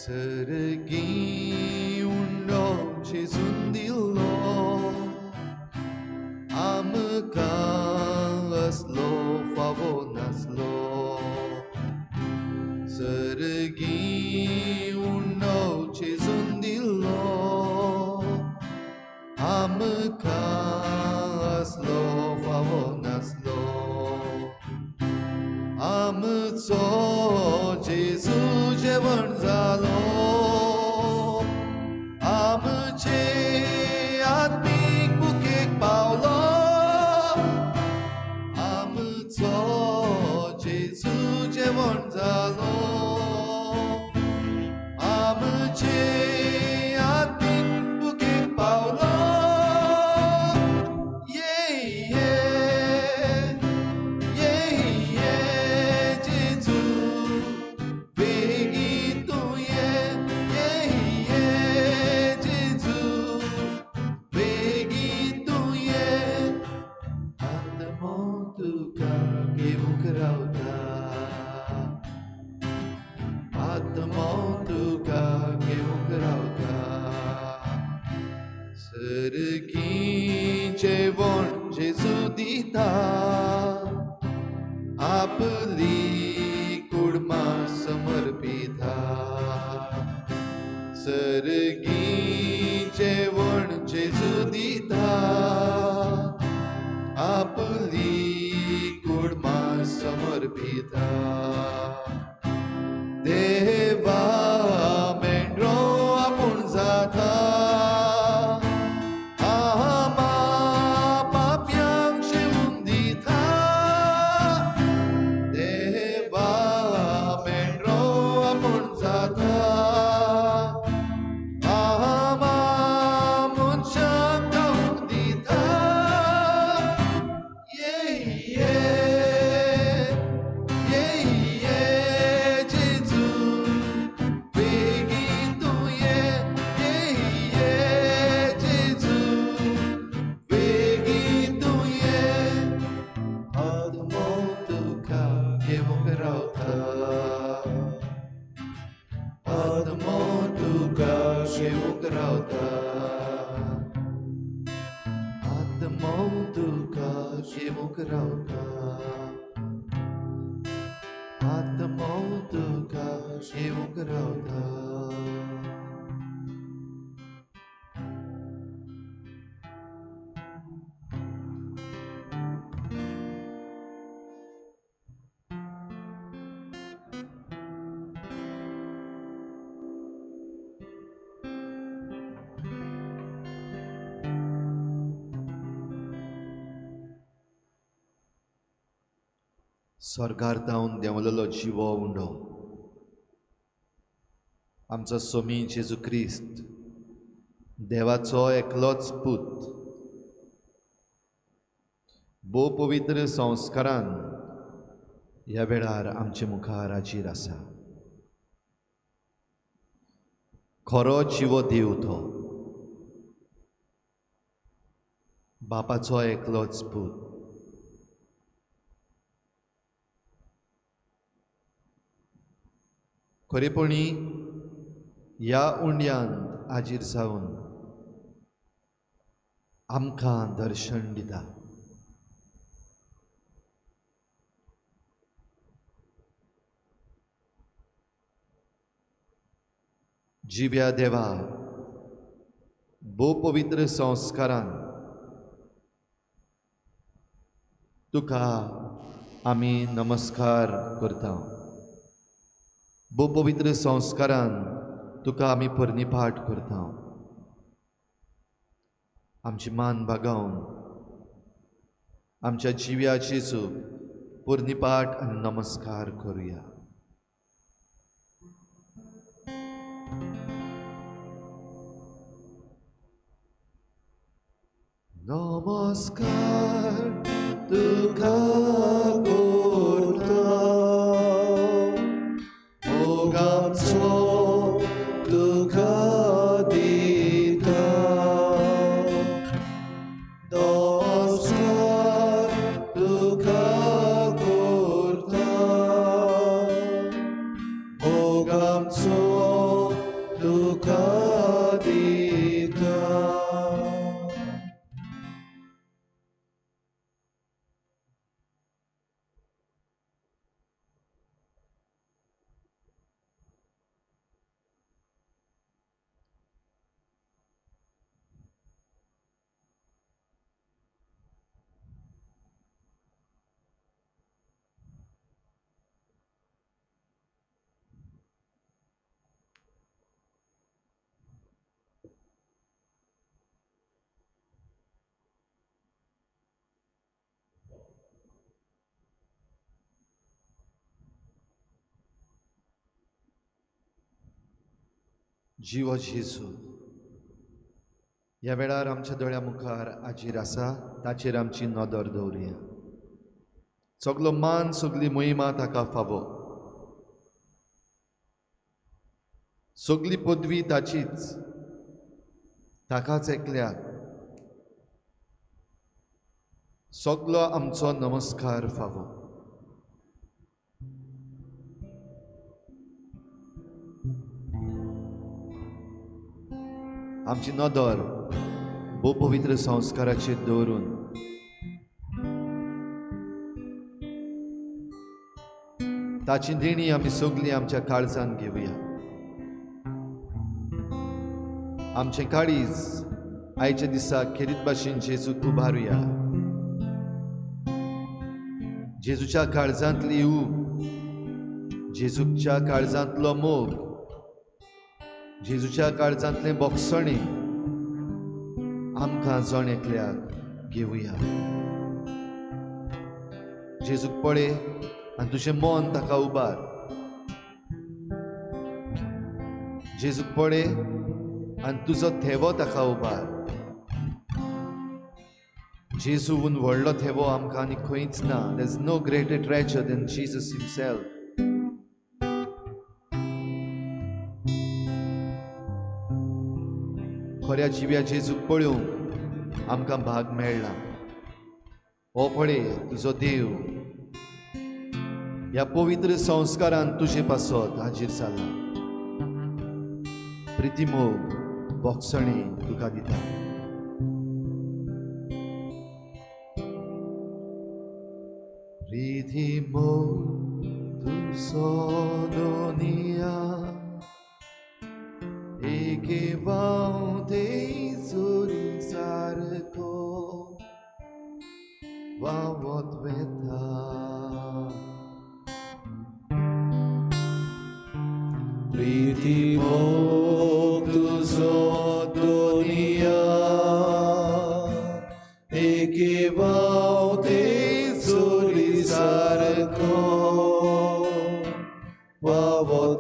सर्गी उंडो जेजून दिलो आमकां असलो फावो नासलो. सर्गी उंडो जेजून दिलो आमकां असलो फावो नासलो. आमचो जेजू जेवण जालो, आमचे आत्मीक भुकेक पावलो. आमचो जेजू जेवण जालो, आमचे आत्मीक भुकेक पावलो. ये ये ये ये जेजू, बेगीन तूं ये. ये ये जेजू, बेगीन तूं ये. आत्मो तुका घेवंक रावता, आत्मो तुका घेवंक रावता. सर्गी जेवण जेजू दिता, आपली कुडमा समर्पिता. सर्गी जेवण जेजू दिता, आपली कुडमा समर्पिता. देवा मेंढरो आपूण जाता, आमा पापयांक शिवून दिता. देवा मेंढरो आपूण जाता, आमा मनशांक खावंक दिता. ये ये ये ये जेजू, बेगीन तूं ये. ये ये जेजू, बेगीन तूं ये. आत्मो तुका घेवंक रावता, आत्मो तुका घेवंक रावता, आत्मो तुका घेवंक रावता, आत्मो तुका घेवंक रावता. स्वर्गार जावन देंवलेलो जिवो उंडो आमचो सोमी जेजू क्रिस्त, देवाचो एकलोच पूत, भोव पवित्र संस्कारान ह्या वेळार आमचे मुखार हाजीर आसा. खरो जिवो देव तो, बापाचो एकलोच पूत. खरेपणी ह्या उंड्यांत हाजीर जावन आमकां दर्शन दिता. जिव्या देवा, भोव पवित्र संस्कारान तुका आमी नमस्कार करता. भोव पवित्र संस्कारान तुका आमी पर्निपाठ करता. आमची मान बागावन आमच्या जिव्या जेजूक पर्निपाठ आनी नमस्कार करुया. नमस्कार तुका करता, मोगाचो तुका दिता. नमस्कार तुका करता, मोगाचो जिवो जेजू ह्या वेळार आमच्या दोळ्या मुखार हाजीर आसा, ताचेर आमची नदर दवरुया. सगलो मान, सगली महिमा ताका फावो, सगली पदवी ताचीच, ताकाच एकल्याक सगलो आमचो नमस्कार फावो. आमची नदर भोव पवित्र संस्काराचेर दवरून ताची देणी आमी सगळीं आमच्या काळजान घेवया. आमचें काळीज आयच्या दिसा खेरीत भाशेन जेजूक उबारुया. जेजूच्या काळजांतली ऊब, जेजूच्या काळजांतलो मोग, जेजूच्या काळजांतलें बोगसणें आमकां जण एकल्याक घेवया. जेजूक पळय आनी तुजें मन ताका उबार. जेजूक पळय आनी तुजो थेवो ताका उबार. जेजून व्हडलो थेवो आमकां आनी खंयच ना. There is no greater treasure than Jesus himself. खऱ्या जिव्या जेजूक पळोवंक आमकां भाग मेळ्ळा. हो पळय तुजो देव ह्या पवित्र संस्कारान तुजे पासत हाजीर जाला. प्रितीमोग, बोगसणी तुका दिता. प्रितीमोग तुजो दोनिया एके वावते सुरी सारको वावत वेता. प्रीतिमोग तुजो दोनिया एके वावते सुरी सारको वावत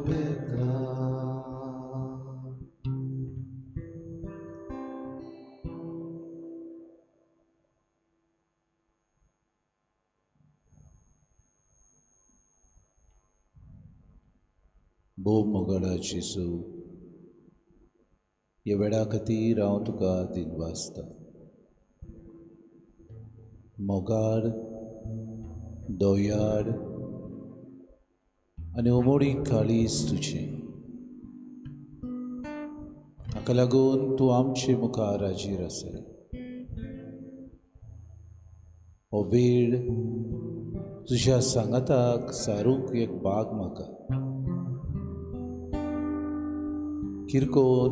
वेता. भोव मोगाळा जेजू, ह्या वेळा खातीर हांव तुका दिनवासता. मोगाळ, दोयाळ आनी उमोडी काळीज तुजें, हाका लागून तूं आमचे मुखार हाजीर आसा. हो वेळ तुज्या सांगाताक सारूंक एक बाग म्हाका किरकोळ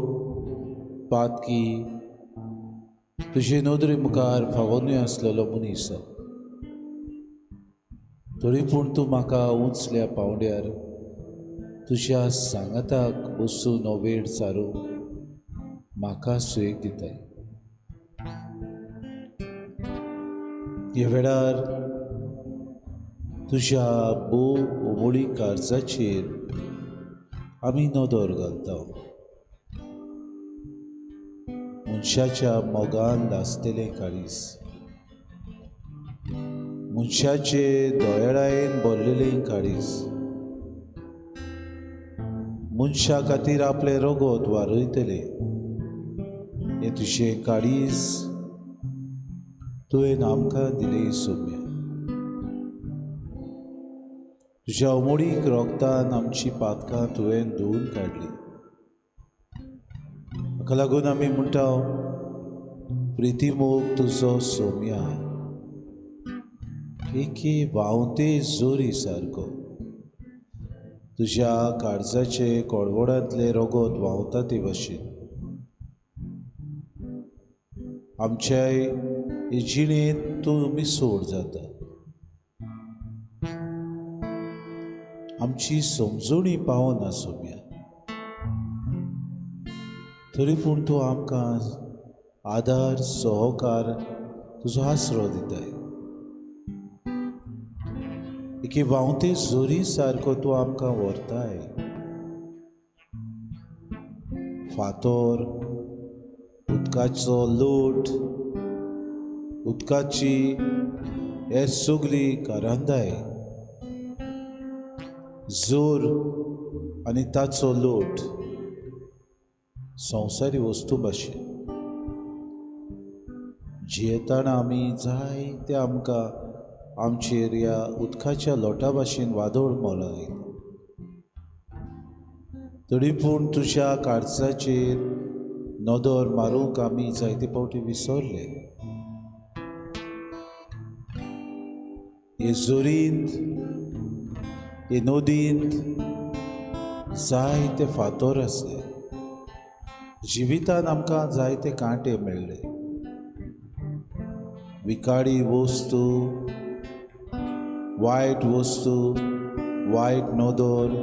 पातकी तुजे नदरे मुखार फावोनूय आसलेलो मनीस, तरी पूण तूं म्हाका उंचल्या पावंड्यार तुज्या सांगाताक बसून हो वेळ सारूंक म्हाका सुयेग दिताय. ह्या वेळार तुज्या भोव उमळी कार्जाचेर आमी नदर घालता. मनशाच्या मोगान लासतलें काळीज, मनशाचे दयाळायेन भरलेलें काळीज, मनशा खातीर आपलें रगत वारयतलें हें तुजें काळीज तुवें आमकां दिलें सोम्या. तुज्या उमळीक रोगतान आमची पातकां तुवें धुवन काडली. हाका लागून आमी म्हणटा, प्रितीमोग तुजो सोम्या एके व्हांवते जोरी सारको, तुज्या काळजाचे कोडवडांतलें रगत व्हांवता ते भाशेन आमच्याय हे जिणेंत तूं मिसोड जाता. आमची समजणी पावना सोम्या, तरी पूण तूं आमकां आदार, सहकार, तुजो आसरो दिताय. एके व्हांवते जोरी सारको तूं आमकां व्हरताय. फातोर, उदकाचो लोट, उदकाची हे सगली करांदाय, जोर आनी ताचो लोट संवसारी वस्तू भाशेन जियेतना आमी जायते आमकां आमचेर ह्या उदकाच्या लोटा भाशेन वादळ मोलां आयलें, तरी पूण तुज्या काळजाचेर नदर मारूंक आमी जायते फावटी विसरले. हे जोरींत, हे नदींत जायते फातोर आसले. जिवितान आमकां जायते कांटे मेळ्ळे, विकाडी वस्तू, वायट वस्तू, वायट नदर,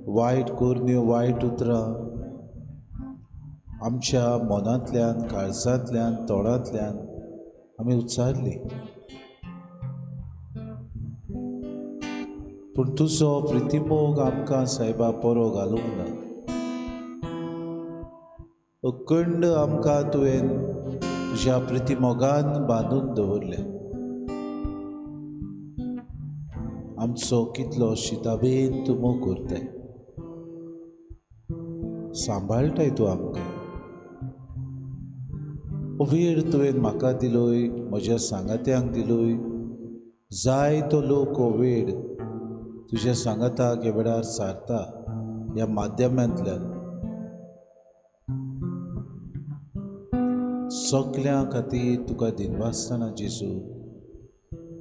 वायट करण्यो, वायट उतरां आमच्या मनांतल्यान, काळजांतल्यान, तोंडांतल्यान आमी उच्चारली. पूण तुजो प्रितीमोग आमकां सायबा परो घालूंक ना. अखंड आमकां तुवें तुज्या प्रितीमोगान बांदून दवरलें. आमचो कितलो शिताबेन तूं मोग करताय, सांबाळटाय तूं आमकां. वेळ तुवें म्हाका दिलोय, म्हज्या सांगात्यांक दिलोय, जाय तो लोक हो वेळ तुज्या सांगाताक ह्या वेळार सारता ह्या माध्यमांतल्यान. सगल्यां खातीर तुका दिनवासतना जेजू,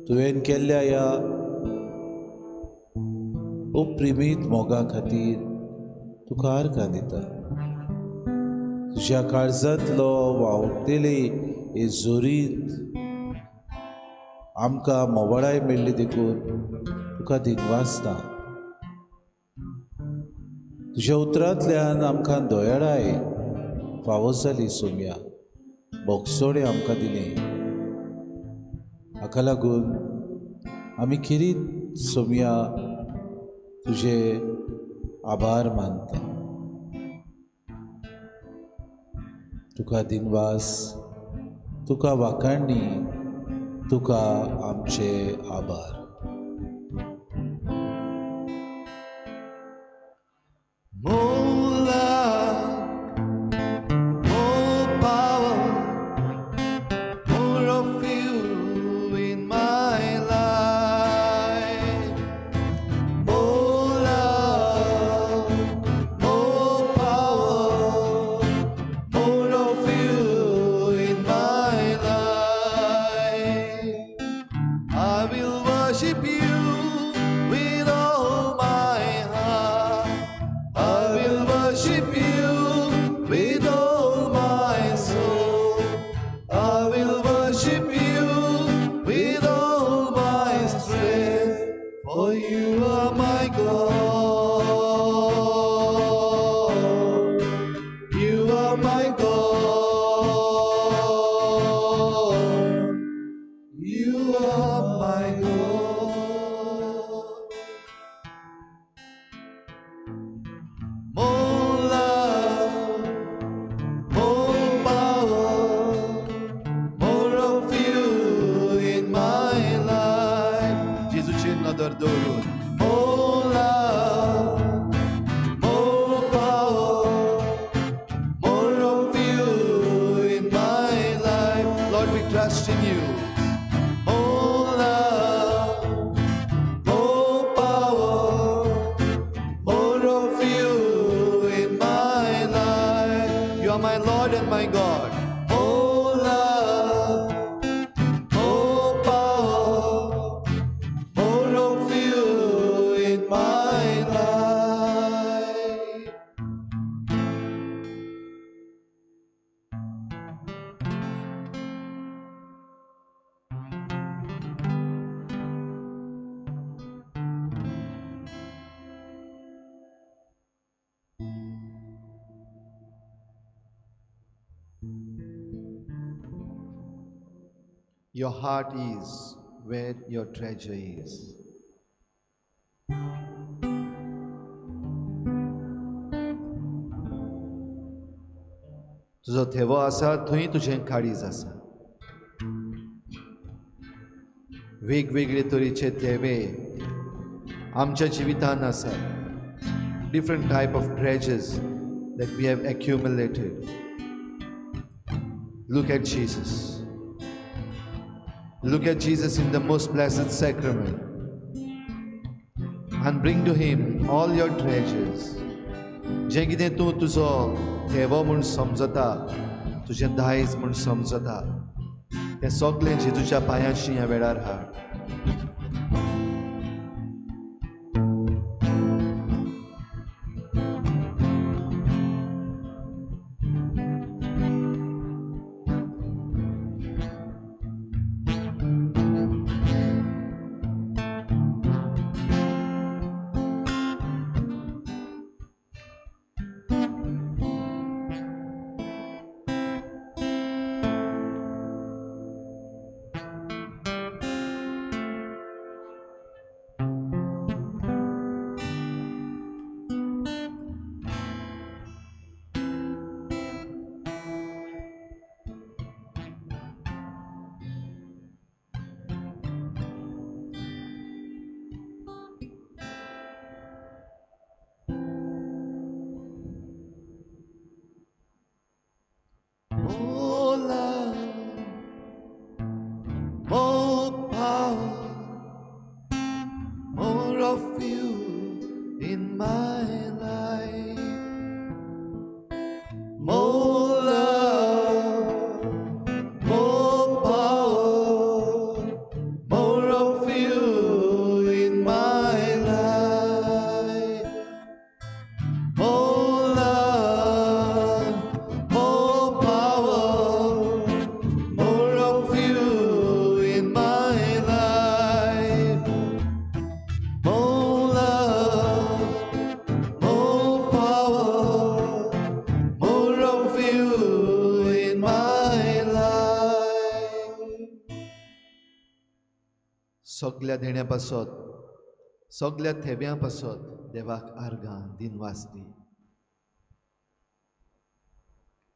तुवें केल्ल्या ह्या अप्रिमीत मोगा खातीर तुका आर्गां दिता. तुज्या काळजांतलो व्हांवतेली हे जोरींत आमकां मोवळाय मेळ्ळी देखून तुका दिनवासता. तुज्या उतरांतल्यान आमकां दयाळाय फावो जाली सोम्या, बोगसोडे आमकां दिली. हाका लागून आमी खेरीत सोम्या तुजे आभार मानता. तुका दिनवास, तुका वाखाणणी, तुका आमचे आभार. More love, more power, more of you will worship you with all my heart. I will worship you with all my soul. I will worship you with all my strength, for you are my God. You are my God. You are my God. More love, more power, more of you in my life. जेजूचेर नदर दवरून. More love, more power, more of you in my life. Lord, we trust in you. More love, more power, more of you in my life. You are my Lord and my God. More love, more power, more of you in my life. Your heart is where your treasure is. तुजो थेवो आसा थंय तुजें काळीज आसा. वेगवेगळे तरेचे थेवे आमच्या जिवितान आसात. Different type of treasures that we have accumulated. Look at Jesus. Look at Jesus in the most blessed sacrament and bring to him all your treasures. जें कितें तूं तुजो थेवो म्हूण समजता, तुजें दायज म्हूण समजता, तें सगळें जेजूच्या पांयांशी ह्या वेळार हाड. More love, more power, more of you in my life. More love, more power, more of you in my life. More love, more power, more of you in my life. More love, more power, more of you in my life. सगल्या देण्या पासत, सगल्या थेव्यां पासत देवाक आर्गां दिनवास दी.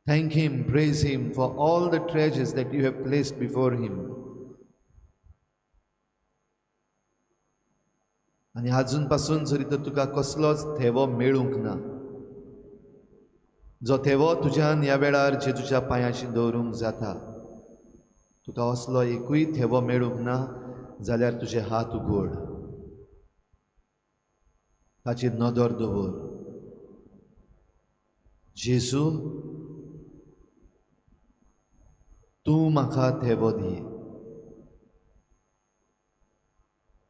Thank Him, praise Him for all the treasures that you have placed before Him. आनी आजून पासून जरी तर तुका कसलोच थेवो मेळूंक ना, जो थेवो तुज्यान ह्या वेळार जेजूच्या पांयाशी दवरूंक जाता, तुका असलो एकूय थेवो मेळूंक ना जाल्यार तुजे हात उगड, ताचेर नदर दवर. जेजू, तूं म्हाका थेवो दी.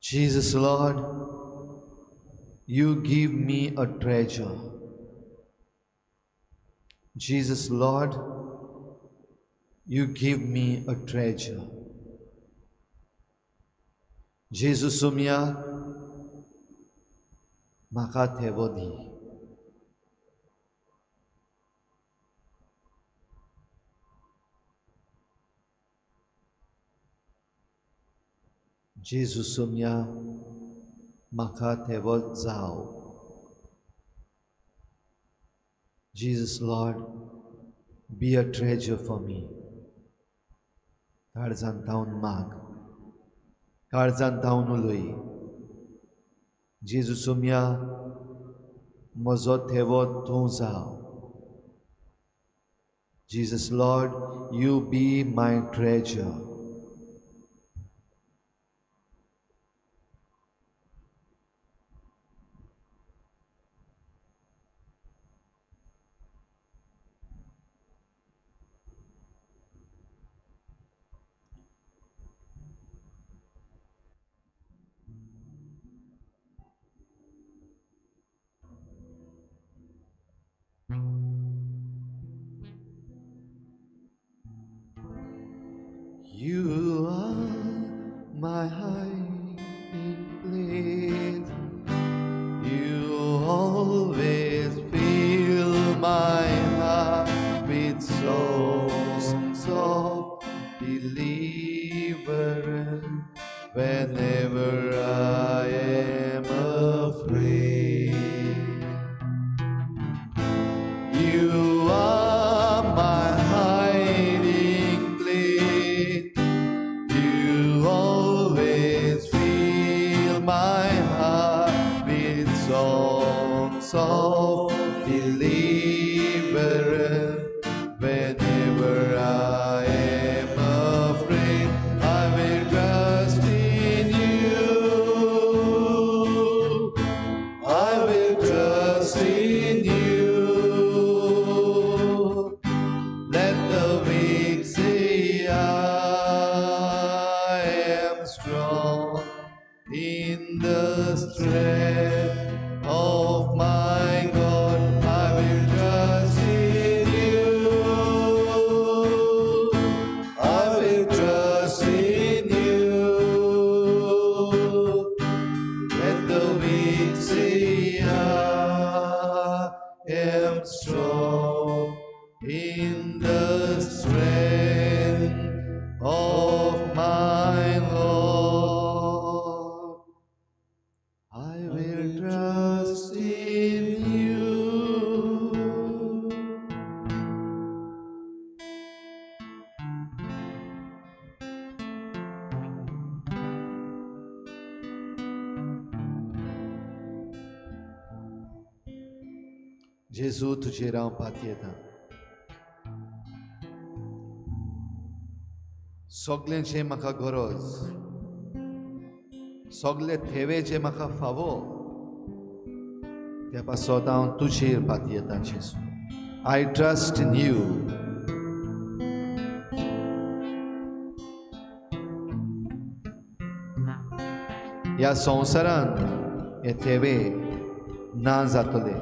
Jesus Lord, you give me a treasure. Jesus Lord, you give me a treasure. जेजू सोम्या, म्हाका थेवो दी. जेजू सोम्या, म्हाका थेवो जाव. Jesus Lord, be a treasure for me. काळजान तावन माग, काळजान तावन उलय. जेजू सोम्या, म्हजो थेवो तूं जाव. Jesus Lord, you be my treasure. You are my hiding place. You always fill my heart with songs of deliverance whenever I am afraid. You are my hiding place. You always fill my heart with songs of deliverance. Whenever I am afraid, I will trust in you. I will trust in you. Let the weak say, I am strong in the strength of my God. I will trust in you. I will trust in you. Let the weak say, I am strong in the strength of my Lord. I will trust in you. जेजू, तुजेर हांव पातयेता. सगळें म्हाका गरज, सगळे थेवे जे म्हाका फावो, त्या पासत हांव तुजेर पातयेता. जेजू, I trust in you. ह्या संवसारांत हे थेवे ना जातले,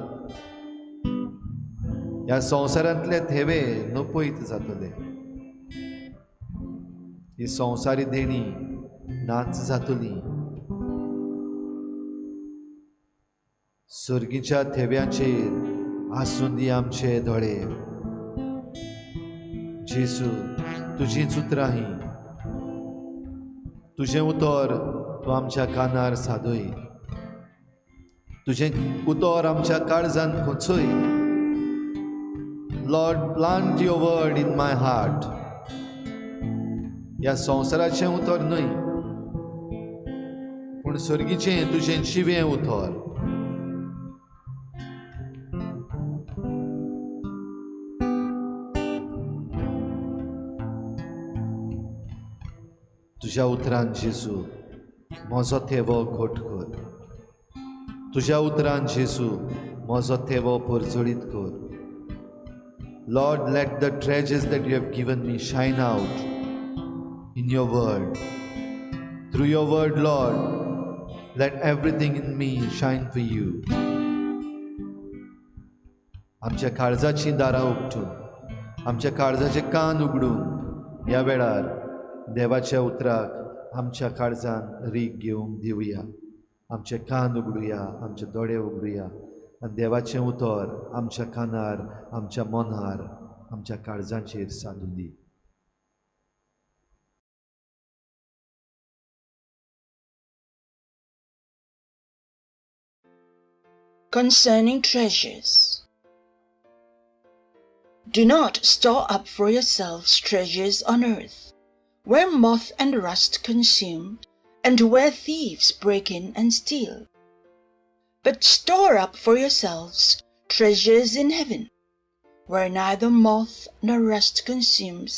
ह्या संवसारांतले थेवे नपयत जातले, ही संवसारी देणी नाच जातली. सर्गीच्या थेव्याचेर आसूं दी आमचे दोळे. जेजू, तुजीच उतरां ही, तुजें उतर तूं आमच्या कानार सादय, तुजें उतर आमच्या काळजान खोचय. Lord, plant your word in my heart. ह्या संवसाराचें उतर न्हय, पूण सर्गीचें तुजें जिवें उतर. तुज्या उतरान जेजू म्हजो थेवो घट कर. तुज्या उतरान जेजू म्हजो थेवो परजळीत कर. Lord, let the treasures that you have given me shine out in your word. Through your word, Lord, Let everything in me shine for you. आमच्या काळजाचीं दारां उगटून, आमच्या काळजाचे कान उगडून ह्या वेळार देवाच्या उतराक आमच्या काळजान रीग घेवंक दिवया. आमचे कान उगडुया, आमचे दोळे उगडुया आनी देवाचें उतर आमच्या कानार, आमच्या मनार, आमच्या काळजांचेर सादून दी. Concerning treasures. Do not store up for yourselves treasures on earth, where moth and rust consume, and where thieves break in and steal. But store up for yourselves treasures in heaven, where neither moth nor rust consumes,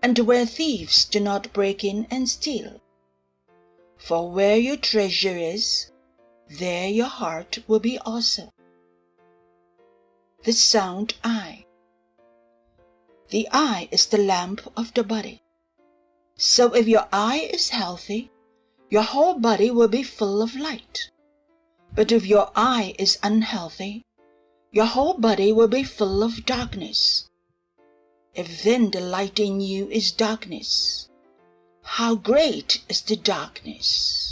and where thieves do not break in and steal. For where your treasure is, there your heart will be also. The sound eye. The eye is the lamp of the body. So if your eye is healthy, your whole body will be full of light. But if your eye is unhealthy, your whole body will be full of darkness. If then the light in you is darkness, how great is the darkness!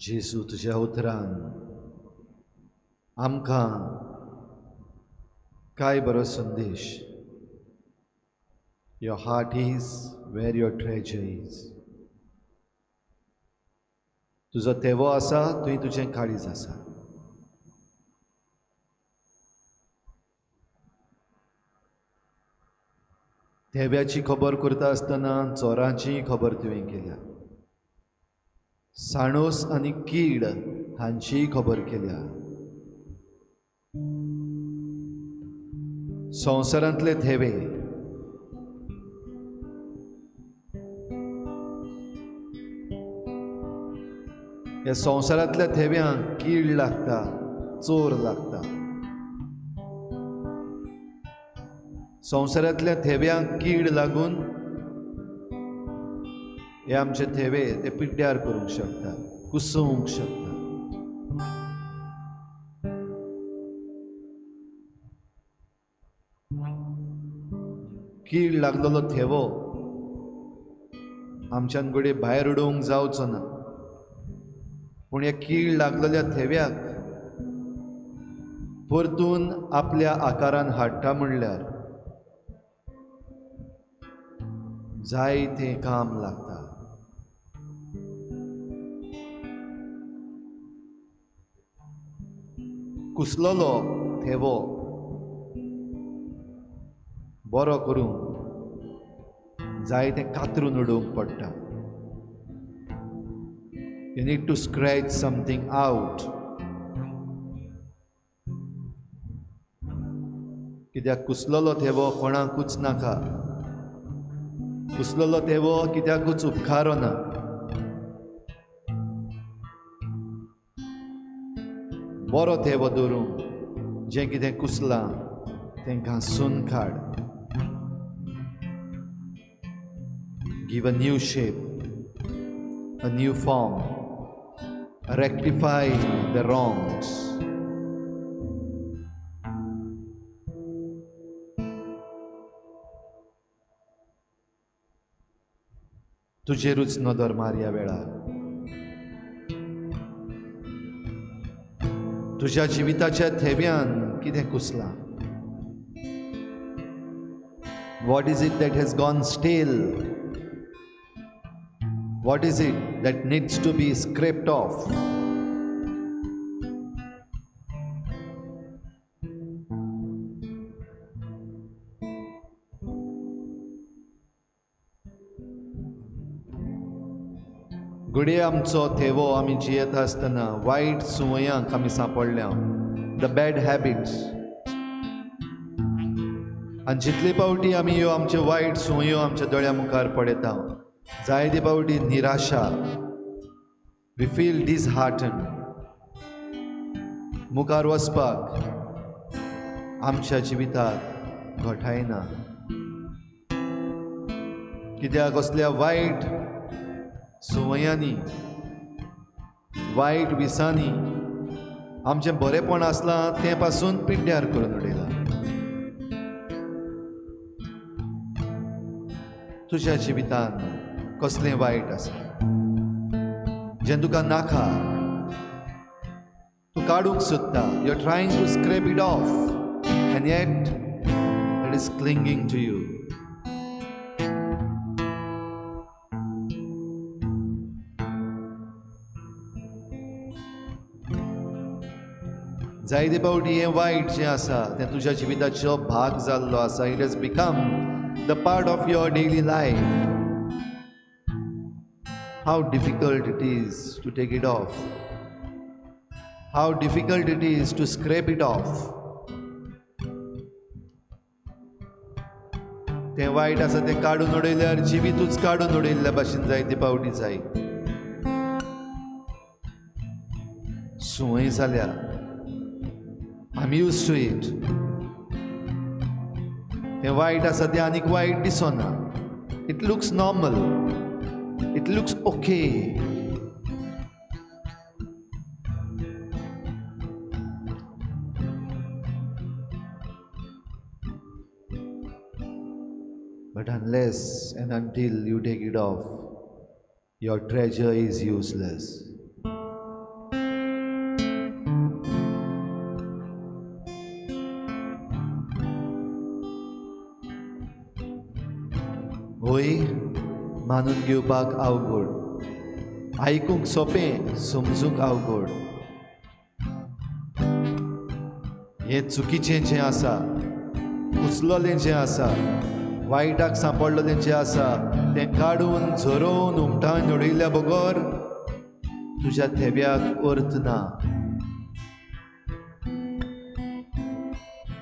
जेजू तुज्या उतरान आमकां काय बरो संदेश. Your heart is where your treasure is. तुजो तेवो आसा थंय तुजें काळीज आसा. तेव्याची खबर करता आसतना चोरांची खबर तुवें केल्या, साणोस आनी कीड हांचीय खबर केल्या. संवसारांतले थेवे ह्या संवसारांतल्या थेव्यांक कीड लागता, चोर लागता. संवसारांतल्या थेव्यांक कीड लागून हे आमचे थेवे ते पिड्ड्यार करूंक शकता, कुसोवंक शकता. कीड लागलेलो थेवो आमच्यान घडये भायर उडोवंक जावचो ना, पूण ह्या कीड लागलेल्या थेव्याक परतून आपल्या आकारान हाडटा म्हणल्यार जायतें काम लागता. कुसलोलो थेवो बरो करूंक जायतें कातरून उडोवंक पडटा. You need to scratch something out. कित्याक कुसलोलो थेवो कोणाकूच नाका, कुसलोलो थेवो कित्याकूच उपकारना. बरो थेवो दवरूंक जें कितें कुसलां तें घांसून काड. Give a new shape, a new form, rectify the wrongs. तुजेरूच नदर मारया वेळार, तुज्या जिविताच्या थेव्यान कितें कुसलां? What is it that has gone stale? What is it that needs to be scraped off? घडये आमचो थेवो आमी जियेता आसतना वायट संवयांक आमी सांपडल्या, the bad habits. आनी जितले पावटी आमी ह्यो आमच्यो वायट संवयो आमच्या दोळ्या मुखार पळयता, जायते पावटी निराशा, we feel डिसहार्टन. मुखार वचपाक आमच्या जिविताक घटायना, कित्याक असल्या वायट संवयांनी, वायट विसांनी आमचें बरेंपण आसलां तें पासून पिड्ड्यार करून उडयलां. तुज्या जिवितांत कसलें वायट आसा जें तुका नाका, तूं काडूंक सोदता, you are trying to scrape it off and yet it is clinging to you. जायते पावटी हें वायट जें आसा तें तुज्या जिविताचो भाग जाल्लो आसा. It has become the part of your daily life. How difficult it is to take it off, how difficult it is to scrape it off. तें वायट आसा तें काडून उडयल्यार जिवितूच काडून उडयल्ल्या भाशेन जायते पावटी जाय. संवय जाल्या, I'm used to it. तें वायट आसा तें आनीक वायट दिसना. It looks normal, it looks okay. But unless and until you take it off, your treasure is useless. होय, मानून घेवपाक अवघड, आयकूंक सोंपें, समजूंक अवघड. हें चुकीचें जें आसा, कुसलोलें जें आसा, वायटाक सांपडलेलें जें आसा तें काडून झरोवन उमटावन उडयल्या बगर तुज्या थेव्याक अर्थ ना.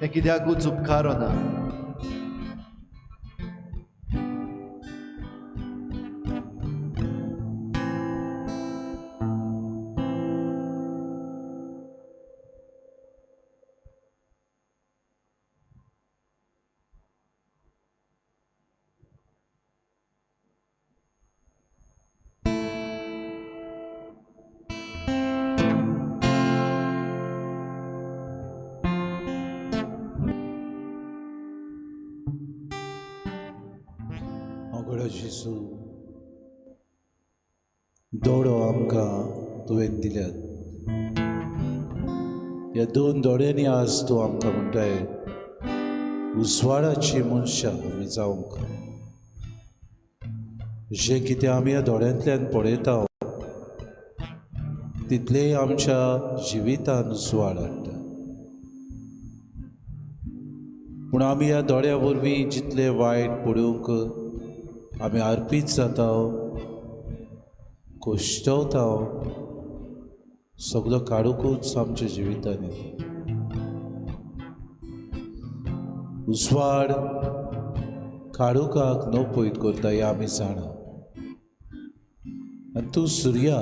तें कित्याकूच उपकारना. जेजू, दोळो आमकां तुवें दिल्यात. ह्या दोन दोळ्यांनी आज तूं आमकां म्हणटाय उजवाडाची मनशां आमी जावंक. जें कितें आमी ह्या दोळ्यांतल्यान पळयता तितलेंय आमच्या जिवितान उजवाड हाडटा. पूण आमी ह्या दोळ्या वरवीं जितलें वायट पळोवंक आमी अर्पीत जाता, कोश्टवता, सगलो काडुकूच आमच्या जिवितान येता. उजवाड काडुकाक नपयत करता हें आमी जाणा. आनी तूं सुर्या,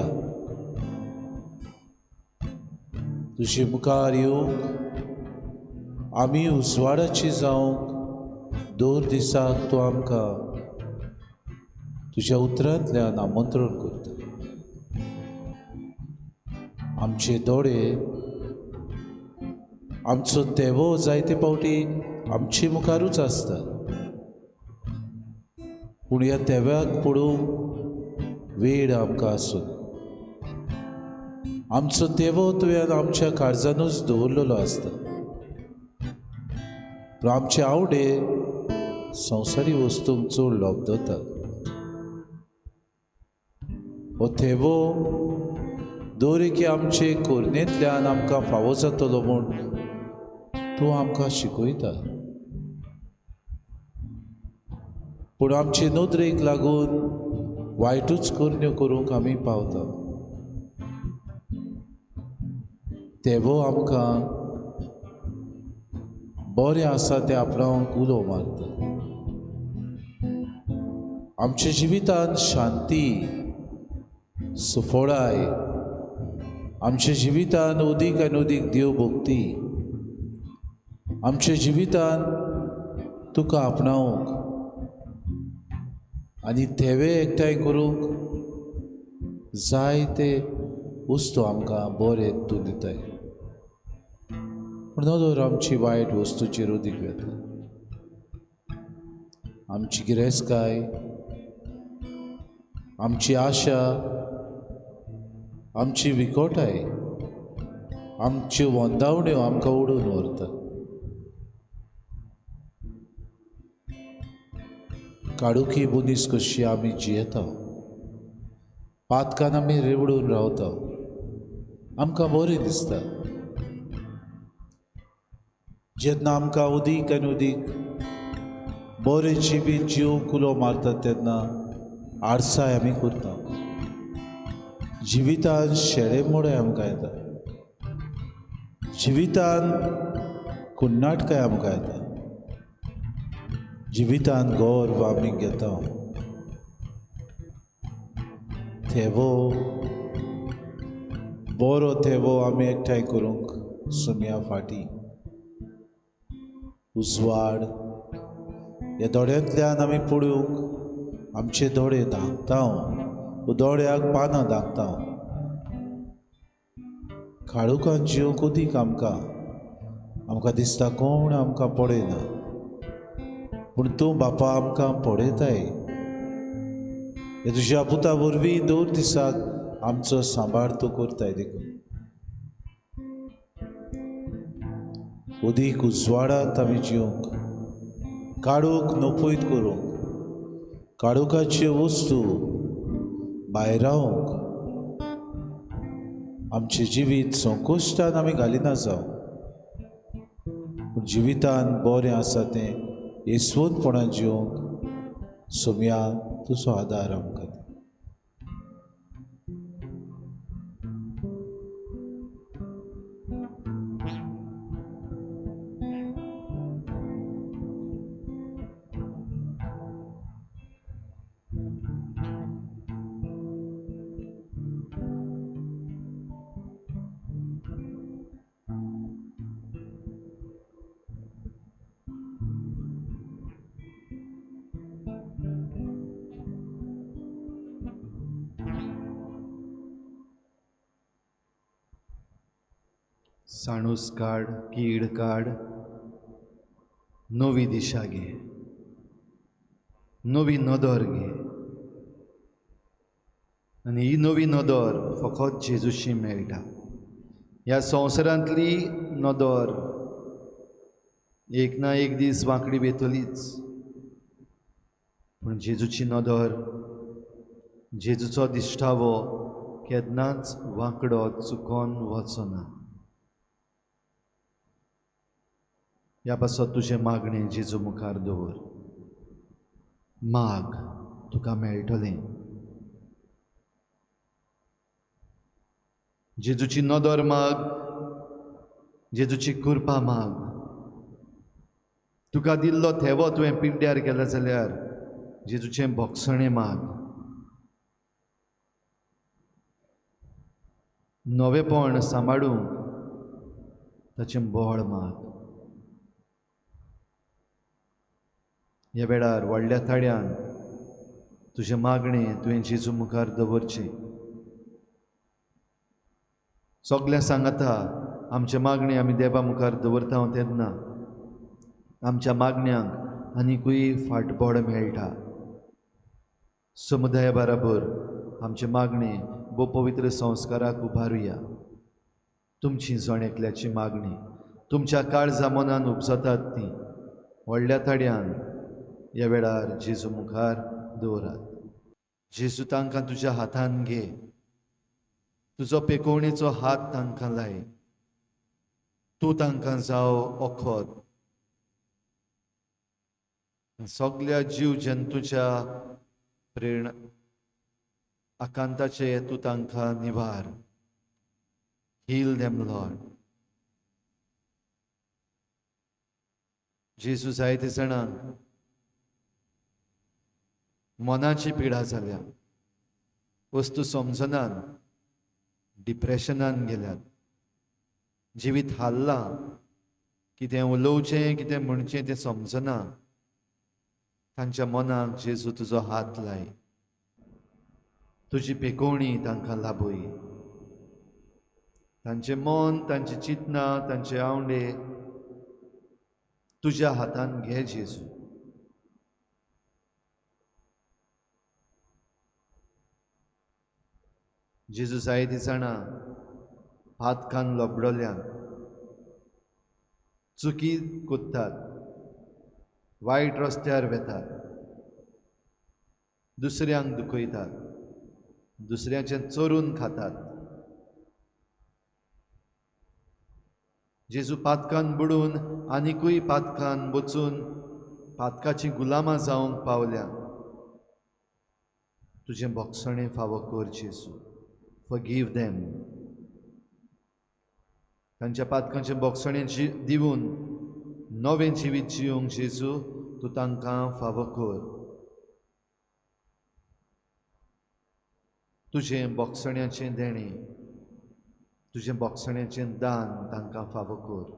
तुजे मुखार येवंक आमी उजवाडाची जावंक दर दिसाक तूं आमकां तुज्या उतरांतल्यान आमंत्रण करता. आमचे दोळे, आमचो तेवो जायते फावटी आमचे मुखारूच आसता, पूण ह्या तेव्याक पळोवंक वेळ आमकां आसून आमचो तेवो तुवें आमच्या काळजानूच दवरलेलो आसता. पूण आमचे आवडे संवसारी वस्तूंक चड लब्धतात. हो थेवो दर एके आमचे कोरणेंतल्यान आमकां फावो जातलो म्हूण तूं आमकां शिकयता. पूण आमचे नदरेक लागून वायटूच करण्यो करूंक आमी पावता. तेवो आमकां बरें आसा तें आपणाक उलो मारता. आमच्या जिवितांत शांती, सुफळाय, आमच्या जिवितांत अदीक आनी अदीक देव भक्ती, आमच्या जिवितांत तुका आपणावंक आनी थेवे एकठांय करूंक जाय ते वस्तू आमकां बरें तूं दिताय. पूण नदर आमची वायट वस्तूचेर अदीक वेता. आमची गिरेस्तकाय, आमची आशा, आमची विकोटाय, आमच्यो वंदावण्यो आमकां ओडून व्हरता. काळुकी मनीस कशी आमी जियेता, पातकान आमी रेवडून रावता, आमकां बरें दिसता. जेन्ना आमकां अदीक आनी अदीक बरें जिवीत जिवंक उलो मारतात तेन्ना आडसाय आमी करता. जिवितान शेळे मोडे आमकां येता, जिवितान कुन्नाटकाय आमकां येता, जिवितान गर्व आमी घेता. थेवो बरो थेवो आमी एकठांय करूंक सुमया फाटीं उजवाड ह्या दोळ्यांतल्यान आमी पळोवंक आमचे दोळे धांपता, दोळ्याक पानां धांपता. काळोखान जिवंक अदीक आमकां आमकां दिसता कोण आमकां पळयना, पूण तूं बापा आमकां पळयताय. हे तुज्या पुता वरवीं दर दिसाक आमचो सांबाळ तूं करताय. देखून अदीक उजवाडांत आमी जिवंक, काळोख नपयत करूंक, काळोखाच्यो वस्तू भायरावंक, आमचें जिवीत संकोश्टान आमी घालिना जावं, पूण जिवितान बरें आसा तें येसवंतपणान जिवंक सोमया तुजो आदार आमकां. साणूस काड, कीड काड, नवी दिशा घे, नवी नदर घे. आनी ही नवी नदर फकत जेजूशी मेळटा. ह्या संवसारांतली नदर एक ना एक दीस वांकडी वेतलीच, पूण जेजूची नदर, जेजूचो दिश्टावो केन्नाच वांकडो चुकोन वचना. ह्या पासत तुजें मागणें जेजू मुखार दवर, माग, तुका मेळटलें. जेजूची नदर माग, जेजूची कृपा माग. तुका दिल्लो थेवो तुवें पिंड्यार केला जाल्यार जेजूचें भोगसणें माग. नवेपण सांबाळूंक ताचें बळ माग. ह्या वेळार व्हडल्या ताळ्यान तुजें मागणें तुवें जेजू मुखार दवरचें. सगळें सांगता आमचें मागणें आमी देवा मुखार दवरता तेन्ना आमच्या मागण्यांक आनिकूय फाटबळ मेळटा. समुदाया बराबर आमचें मागणें भोव पवित्र संस्काराक उबारुया. तुमची जण एकल्याची मागणी तुमच्या काळजा मनान उपजतात ती व्हडल्या ताड्यान ह्या वेळार जेजू मुखार दवरात. जेजू तांकां तुज्या हातान घे, तुजो पेकोवणेचो हात तांकां लाय, तूं तांकां जाव ओखद. सगल्या जीव जंतूच्या प्रेरणा आकांताचे तूं तांकां निवार. Heal them, Lord. जेजू जायते जाणांक मनाची पिडा जाल्या, वस्तू समजनान डिप्रेशनान गेल्यात, जिवीत हाल्लां, कितें उलोवचें कितें म्हणचें तें समजना. तांच्या मनाक जेजू तुजो हात लाय, तुजी पेकोवणी तांकां लाभय. तांचें मन, तांची चिंतनां, तांचे आवंडे तुज्या हातान घे जेजू. जेजू जायते जाणां हात कान लबडल्यान चुकी कोत्तात, वायट रस्त्यार वेतात, दुसऱ्यांक दुखयतात, दुसऱ्याचें चोरून खातात. जेजू पातकान बुडून आनिकूय पातकान वचून पातकाचीं गुलामां जावंक पावल्या. तुजें भोगसणें फावो कर जेजू. Forgive them. तांच्या पातकांचें भोगसणें दिवन नवें जिवीत जिवंक जेजू तूं तांकां फावो कर. तुजें भोगसण्याचें देणें, तुजें भोगसण्याचें दान तांकां फावो कर.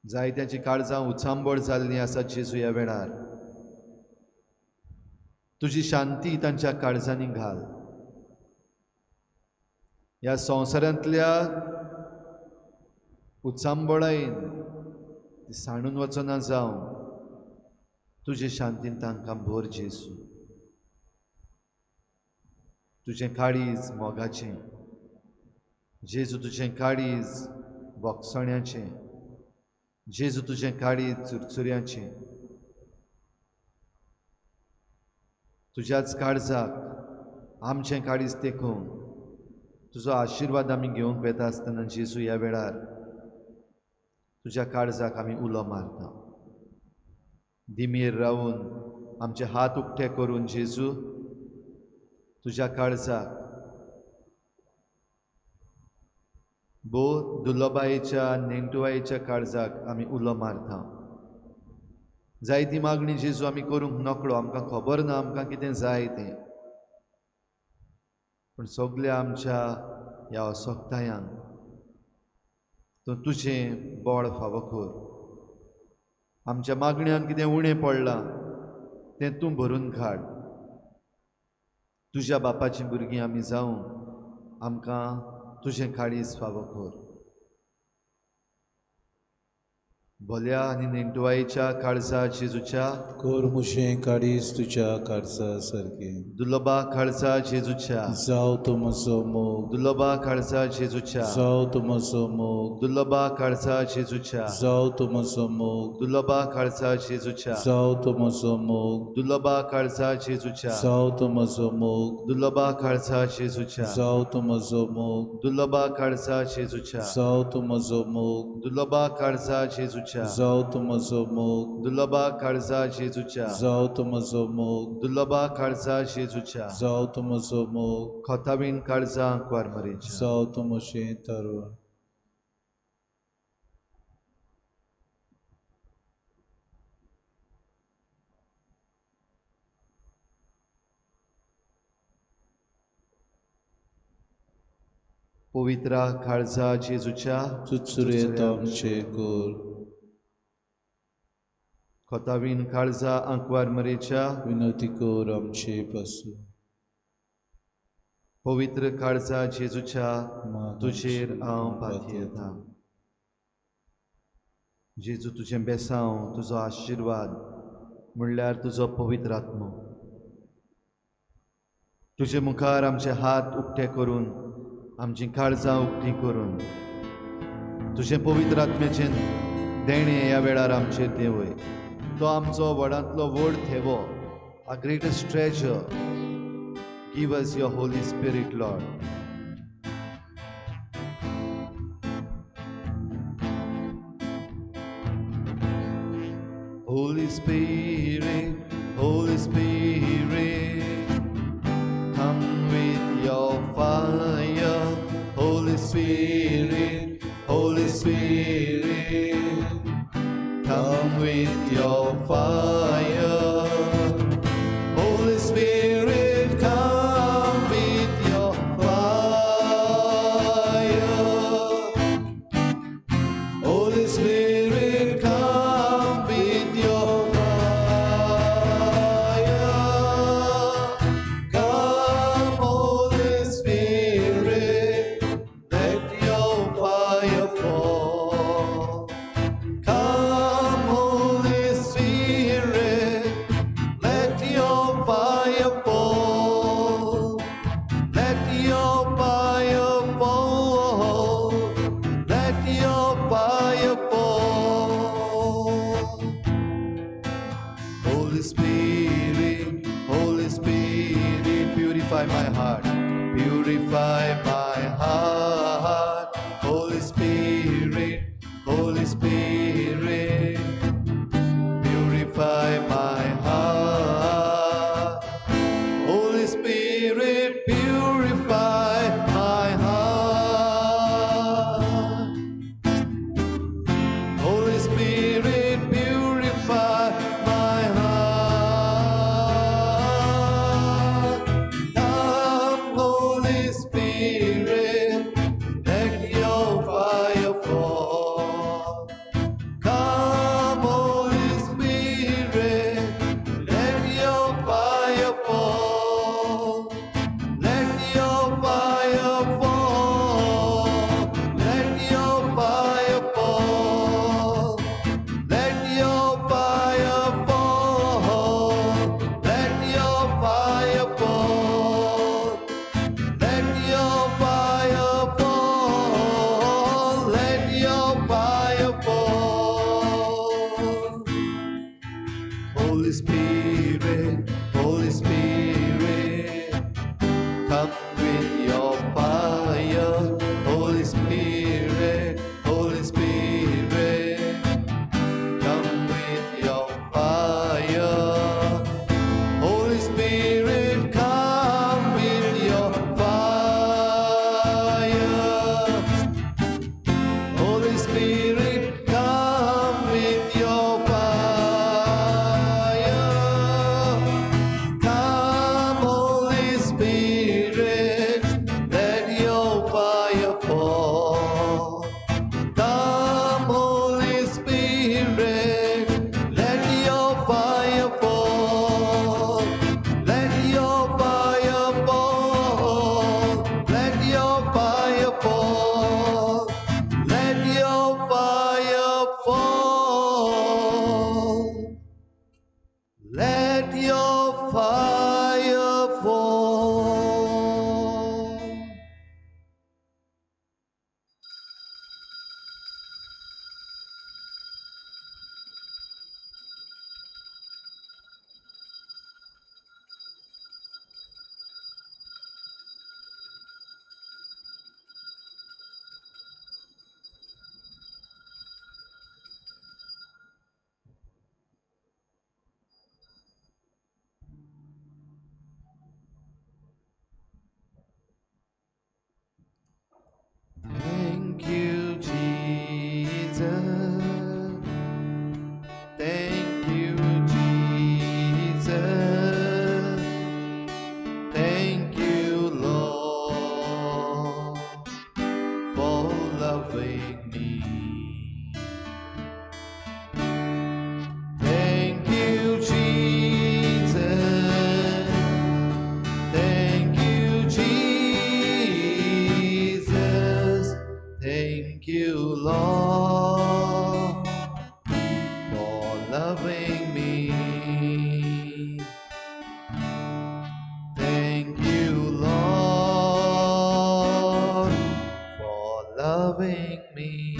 जायत्यांची काळजां उचांबळ जाल्लीं आसा जेजू ह्या वेळार. तुजी शांती तांच्या काळजांनी घाल. ह्या संवसारांतल्या उचांबळायेन ती सांडून वचना जावं, तुजे शांतीन तांकां भर जेजू. तुजें काळीज मोगाचें जेजू, तुजें काळीज भोगसण्याचें जेजू, तुजें काळीज चुरचुऱ्याचें. तुज्याच काळजाक आमचें काळीज तेकोवन तुजो आशिर्वाद आमी घेवंक वेता आसतना जेजू ह्या वेळार तुज्या काळजाक आमी उलो मारता. दिमीर रावून आमचे हात उक्ते करून जेजू तुज्या काळजाक भोव दुर्लभायेच्या नेणटुवायेच्या काळजाक आमी उलो मारता. जायती मागणी जेजू आमी करूंक नकळो, आमकां खबर ना आमकां कितें जाय तें, पूण सगल्या आमच्या ह्या असक्तायांक तूं तुजें बळ फावो कर. आमच्या मागण्यांक कितें उणें पडलां तें तूं भरून काड. तुज्या बापाचीं भुरगीं आमी जावं आमकां तुजें काळीज फावो कर. भल्या आनी नेणटुवायेच्या काळजा जेजूच्या कर मुशें काळीज तुज्या काळजा सारकें. दुर्लभा काळजा जेजूच्या जाव तो म्हजो मोग. दुर्लभा काळजा जेजूच्या जाव तो म्हजो मोग. दुर्लभा काळजा जेजूच्या जाव तो म्हजो मोग. दुर्लभा काळजा जेजूच्या जाव तो म्हजो मोग. दुर्लभा काळजा जेजूच्या जाव तो म्हजो मोग. दुर्लभा काळजा जेजूच्या जाव तो म्हजो मोग. दुर्लभा काळजा जेजूच्या जाव तो म्हजो मोग. दुर्लभा काळजा जेजूच्या जाव तो म्हजो मोग. दुर्लभा काळजा जेजूच्या जाव तो म्हजो मोग. दुर्लभा काळजा जेजूच्या जाव तो म्हजो मोग. खोतावीन काळजा आंकवार मरेच्या जाव तो म्हजें तारुण. पवित्रा काळजा जेजूच्या चुचुरेत आमचे कर. खोतावीन काळजा आंकवार मरेच्या विनवती कर आमचे पासून. पवित्र काळजा जेजूच्या माग तुजेर आमची हांव पातयेता. जेजू तुजें बेसांव, तुजो आशिर्वाद म्हणल्यार तुजो पवित्र आत्मो तुजे मुखार आमचे हात उक्ते करून, आमचीं काळजां उक्तीं करून तुजें पवित्र आत्म्याचें देणें ह्या वेळार आमचेर देंवय. तो आमचो व्हडांतलो व्हड थेवो, a greatest treasure. Give us your Holy Spirit, Lord. Holy Spirit, Holy Spirit, come with your fire. Holy Spirit, Holy Spirit, come with your fire. Holy Spirit, come with your fire. Holy Spirit, come with your fire. Come, Holy Spirit, let your fire fall. Come, Holy Spirit. loving me. Thank you, Jesus. Thank you, Jesus. Thank you, Lord, for loving me. Thank you, Lord, for loving me.